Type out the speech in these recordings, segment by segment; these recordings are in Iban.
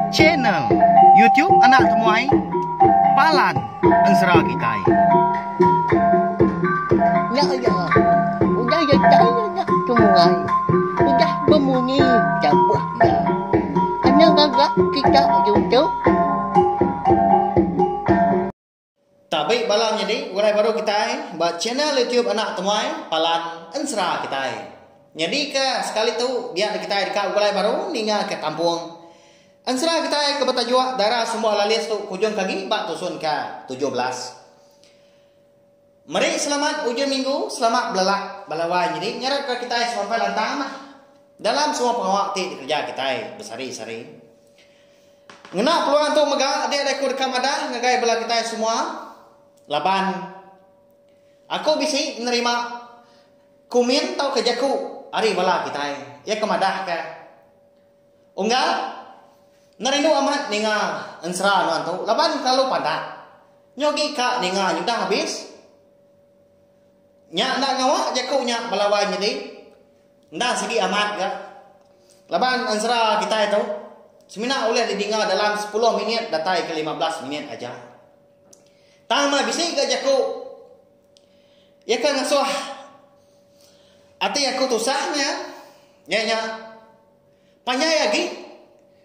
Channel YouTube Anak Temuai Palan Ensera Kitai. Nya iya, udah datai anak temuai, udah bemunyi tabuh iya. Anang ngaga kita ditu. Tabi bala menyadi urai baru kitai ba channel YouTube Anak Temuai Palan Ensera kitai. Nyadi ke sekali tu dia ne kitai deka begulai baru ninga ke tampung ensera kitai ke betajuk Dara Sumbuh Lalis tu kujung ke agi ba tusun ke 17. Meri selamat ujung minggu selamat belelak bala wai nyadi ngarap ke kitai semampai lantang mah dalam semua pengawa ti dikereja kitai besehari-sehari. Ngena peluang tu mega dia dai ku deka madah ngagai bala kitai semua laban aku bisi nerima kumin tauka jaku ari bala kitai iya ke madahka unggal enda rindu amat ninga ensera nuan tu laban kelalu pandak nyu agi ka ninga nyudah abis nya enda ngawa jaku nya bala wai nyadi. Enda sigi amat ga. Laban ensera kitai tu semina ulih didinga dalam sepuluh minit datai ke 15 minit aja. Tang meh bisi ga jaku iya ke ngasuh ati aku tusah nya iya nya panjai agi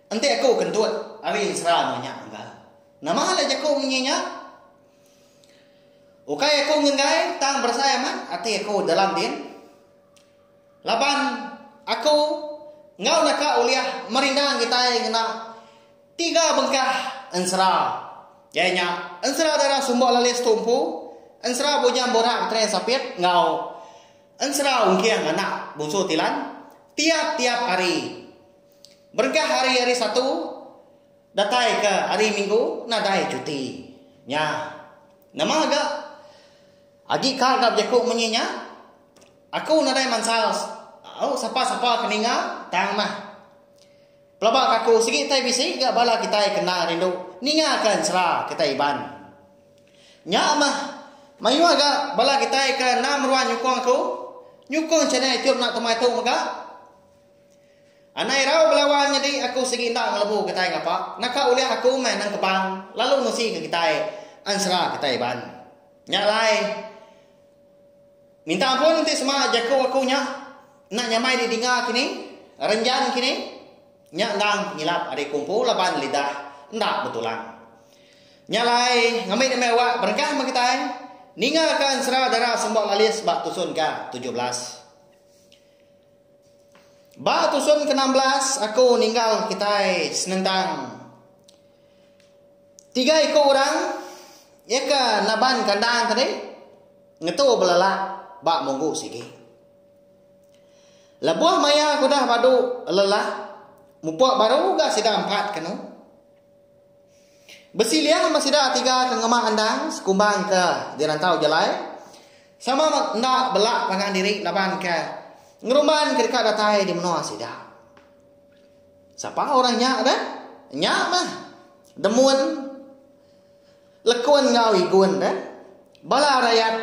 enti aku kentut ari ensera meh nya ga. Nama alai jaku munyi nya? Ukai aku ngenggai tang berasai amat ati aku dalam din. Laban aku enggau naka ulih merindang kitai ngena tiga bengkah ensera iya nya ensera Dara Sumbok Lalis tu empu, ensera Bujang Borak Beteri Sapit enggau ensera Ungking Anak Bungsu Tilan tiap-tiap hari. Berengkah hari Hari Satu datai ke Hari Minggu nadai cuti. Nya nama ga agi ka ga bejaku munyi nya. Aku nadai mansal au sapa-sapa ke ninga tang mah. Pelaba ke aku sigi tai bisi ga bala kitai kena rindu ninga ke ensera kitai Iban. Nya mah mayuh ga bala kitai ke enda meruan nyukung aku nyukung channel YouTube enda temai tu mega. Anai irau belawan nyadi aku sigi enda ngelebu kitai ngapa naka ulih aku meh nengkebang lalu nusi ke kitai ensera kitai Iban. Nya alai. Minta ampun enti sema jaku aku nya enda nyamai didinga kini, renjan kini, nya endang pengilap ari ku empu laban lidah enda betulang. Nya alai ngambi demi awak berengkah meh kitai ningaka ensera dara Sumba Lalis ba tusun ke 17. Ba tusun ke 16 aku ninggal kitai senentang tiga iku orang iya ke naban kandang tadi. Ngetu belelak ba munggu sigi. Lebuh maya ke udah badu lelak, mupuk baru ga sida empat kenu. Besilih meh sida tiga ke ngema endang sekumbang ke dirantau jalai, sama enda belak pangan diri laban ke ngerumban ke deka datai di menua sida. Sapa orang nya deh? Nya meh Demun. Lekun enggau Igun deh, bala rayat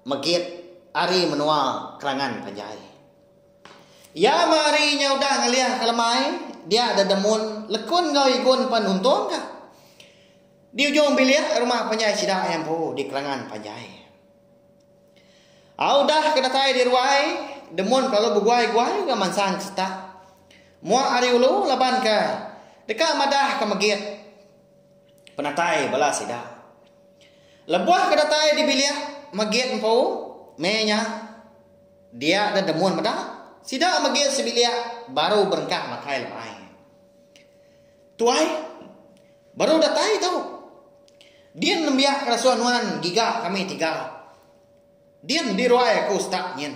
megit ari menua Kerangan Panjai. Iya meh ari nya udah ngalih ke lemai, dia dedemun Lekun enggau Igun pen untung ka. Di ujung bilik rumah panjai sida iya empu di Kerangan Panjai. Au udah ke datai di ruai, demun kelalu beguai-guai ga mansang ke setak. Muak ari ulu laban ke deka madah ke megit. Penatai bala sida. Lebuh ke datai di bilik megit empu, meh nya dia deh demun meda sida megit sebilik baru berengkah makai lemai. Tuai, baru datai tu. Din nembiak ke rasuh nuan giga kami tiga. Din di ruai aku setak nyin.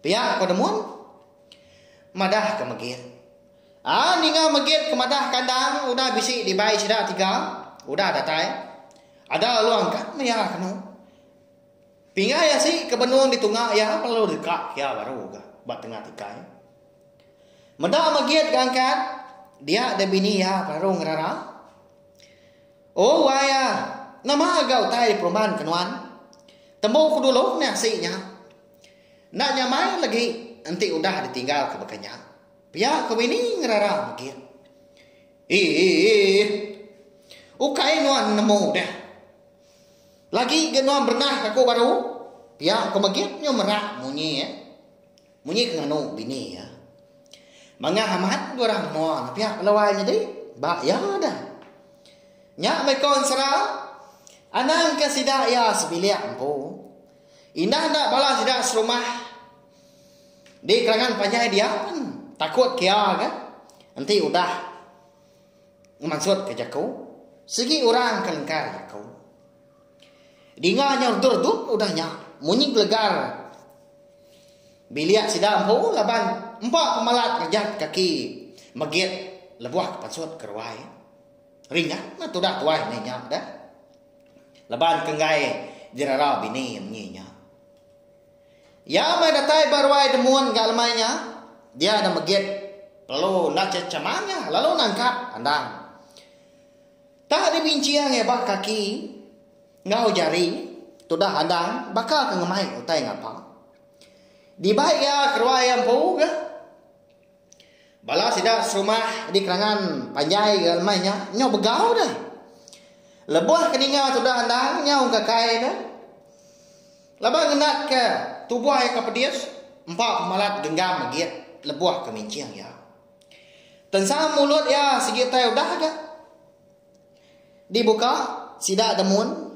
Pia ko demun madah ke megit. Aa ninga megit ke madah kandang udah bisi dibai sida tiga udah datai. Ada lalu angkat meh iya kenu. Pinggai asi ke benung ditunga iya lalu deka iya baru ga ba tengah tikai. Meda megit ga angkat dia deh bini iya baru ngerara. Oh wai ah nama ga utai diperumban ke nuan. Tembu ku dulu meh asi nya. Enda nyamai lagi enti udah ditinggal ke baka nya. Pia ko bini ngerara megit. Eeh. Ukai nuan nemu deh. Lagi ga nuan berenah aku baru. Pia ko megit nyu merak munyi eh. Munyi ke nganu bini iya. Mangah amat ga orang menua ne pia belawai nyadi ba iya dah. Nya meh ko ensera anang ke sida iya sebilik empu. Indah enda bala sida serumah di kerangan panjai dia pen takut ke iya ga enti udah ngemansut ke jaku sigi orang ke lengkar jaku. Dinga nya redup-redup udah nya munyi gelegar bilik sida empu laban empa pemalat rejat kaki megit lebuh ke pansut ke ruai. Ringat meh tudah tuai meh nya deh. Laban ke enggai dirara bini munyi nya. Iya meh datai ba ruai demun ga lemai nya, dia enda megit lalu enda chechaman iya lalu nangkap andang. Tak dibinching iya ba kaki enggau jari tudah andang baka ke ngemai utai ngapa. Dibai iya ke ruai iya empu ga. Bala sida serumah di kerangan panjai ga lemai nya nyau begau deh. Lebuh ke ninga tudah andang nyau engkakai deh. Laban ngenat ke tubuh iya ke pedis empa pemalat genggam agit lebuh ke minching iya. Tensang mulut iya sigi utai udah ga. Dibuka sida demun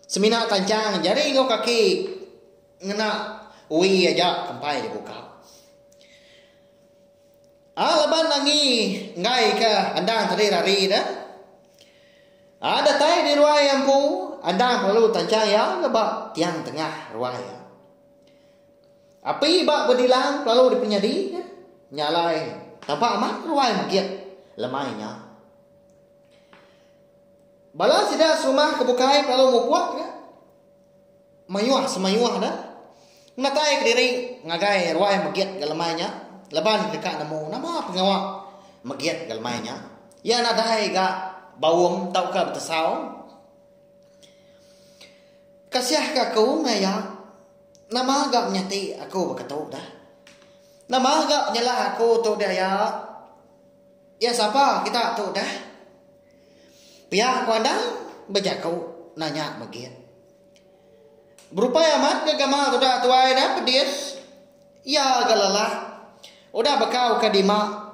semina tanchang jari enggau kaki ngena wi aja kempai dibuka. A laban angi enggai ke andang tadi rari deh. A datai di ruai empu andang perlu tanchang iya ke ba tiang tengah ruai iya. Api ba bedilang kelalu dipenyadi ke nya alai tampak amat ruai megit lemai nya. Bala sida serumah ke bukai kelalu mupuk ke mayuh semayuh ne ngenatai kediri ngagai ruai megit ga lemai nya laban deka nemu nama pengawa megit ga lemai nya. Iya nadai ga baum tauka betesau. Kasih ke aku ngaya. Nama ga menyati aku baka tu dah. Nama ga penyalah aku tu deh aya. Iya sapa kita tu dah. Pia ku andang bejaku nanya megit. Berupai amat ga gamal tudah tuai dah pedis. Iya ga lelah. Udah bekau ke dima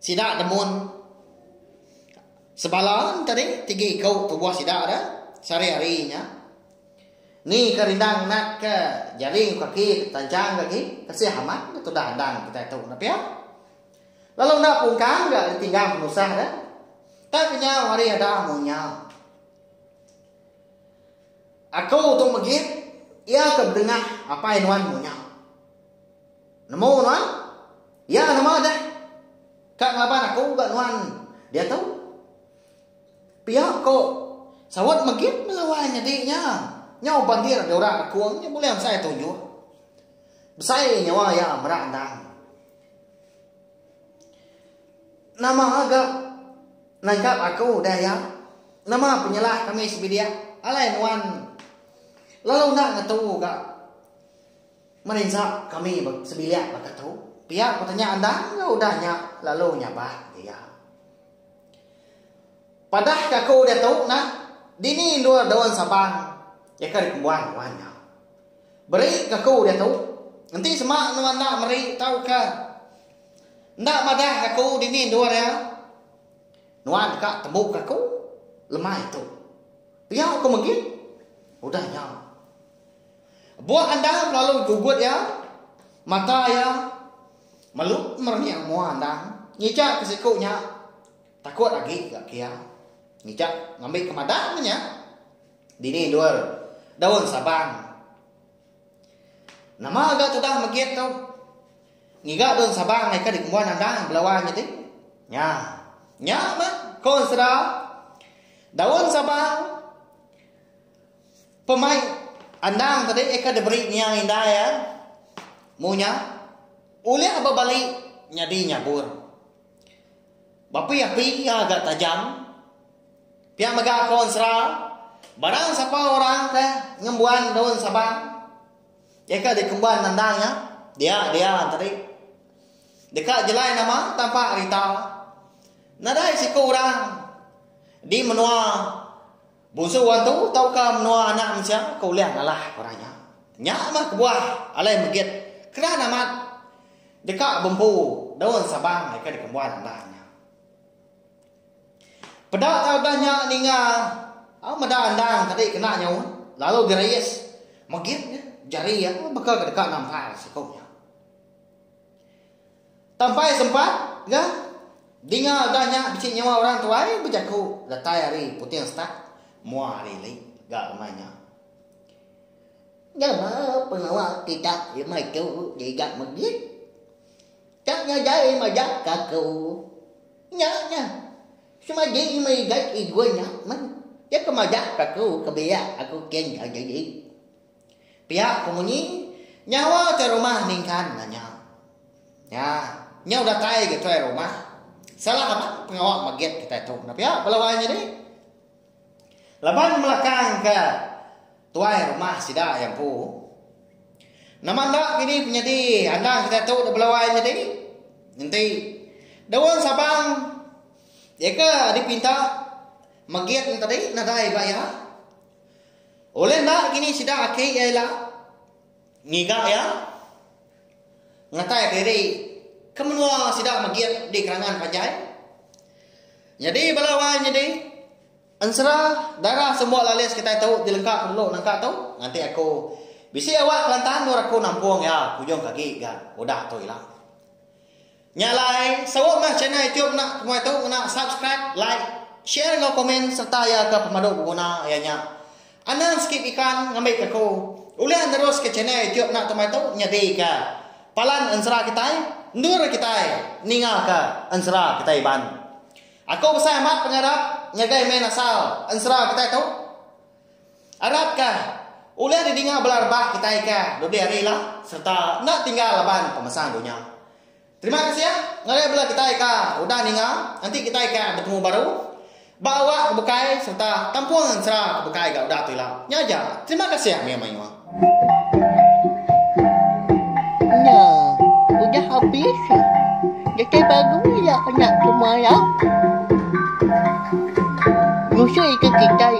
sida demun. Sebala tadi tigi iku tubuh sida dah sehari-hari nya. Ni ke rindang nat ke jari enggau kaki ke tanchang agi kasih amat ga tudah andang kitai tu enda pia. Lalu enda pungkang ga ditinggang penusah deh. Tak kenyau hari ada munya. Aku tu megit iya ke bedengah apai nuan munya. Nemu nuan? Iya nama deh. Ka ngelaban aku ga nuan diatu. Pia ko saut megit melawai nyadi nya. Nyau bandir dura rekung nya bulih mesai tunjuk. Besai nyawa iya merak endang. Nama ga nangkap aku udah iya. Nama penyalah kami sebilik alai nuan lalu enda ngetu ga merinsa kami sebilik baka tu. Pia ko tanya endang ga udah nya lalu nyabak iya. Padah ke aku diatu nah, dini endur daun sabang iya ke dikembuan nuan nya. Beri ke aku diatu, enti sema nuan enda meri tauka enda madah ke aku dini endur iya, nuan deka tembu ke aku lemai tu. Pia ku Megit udah nya. Buah andam lalu gugut iya, mata iya melu merening mua andam ngicha ke siku nya. Takut agi ga kia. Ngicha ngambi ke madah meh nya. Dini endur daun sabang. Nama ga tudah megit tu. Ngiga daun sabang ai ka dikembuan andang belawa nyadi. Nya. Nya meh ko ensera. Daun sabang pemai andang tadi ai ka diberi niang indai iya. Mu nya ulih bebali nyadi nyabur. Bapi api iya ga tajam. Pia mega ko ensera, barang sapa orang ke ngembuan daun sabang, iya ke dikembuan nandang nya, dia dia tadi. Deka jelai nama tampak rita. Nadai siku orang di menua Bunsu Antu tauka menua anak mensia ke ulih ngalah orang nya. Nya mah kebuah alai megit keran amat deka bempu daun sabang ke dikembuan endang nya. Peda ka udah nya ninga au meda endang tadi kena nyaut lalu dirais megit nya jari iya baka ke deka nampal siku nya. Tampai sempat ga dinga udah nya bisi nyawa orang tuai bejaku datai ari puting setak mua ari ili ga lemai nya. Nama pengawa kita lemai tu diga megit. Tak nadai madah ka aku. Nya nya. Semadi merigat igun nya meh iya ke madah ka aku ke biak aku kin ka diri. Pia ku munyi nyawa tuai rumah ningkan nanya. Nya, nyau datai ga tuai rumah. Salah amat pengawa magit kitai tu enda pia bala wai nyadi. Laban melakang ka tuai rumah sida iya empu. Nama enda kini penyadi andang kitai tu da bala wai nyadi. Enti daun sabang iya ke dipinta magit ne tadi nadai ba iya. Ulih enda kini sida aki iya ila ngiga iya ngetai diri ke menua sida megit di Kerangan Panjai. Nyadi bala wai nyadi ensera darah semua lalis kitai tu dilengka ke dulu nangka tu nganti aku bisi awak Kelantan endur aku nampung iya ujung ke agi ga udah tu ila. Nya alai, saut meh channel YouTube enda temuai tu ngena subscribe, like, share enggau komen sereta iya ke pemadu beguna iya nya anang skip iklan ngambika aku ulih neruska channel YouTube enda temuai tu nyadika palan ensera kitai endur kitai ningaka ensera kitai Iban. Aku besai amat pengarap ngagai main asal ensera kitai tu. Arapka ulih didinga bala rebak kitai ke dudi hari ila sereta enda tinggal laban pemesang dunya. Terima kasih ngagai bala kitai ke udah ninga enti kitai ke betemu baru ba awak ke bukai sereta tampung ensera ke bukai ga udah tu ila. Nya aja. Terima kasih mih mayuh. Nya udah habis. Datai baru ila anak semua ila. Nusui ke kitai.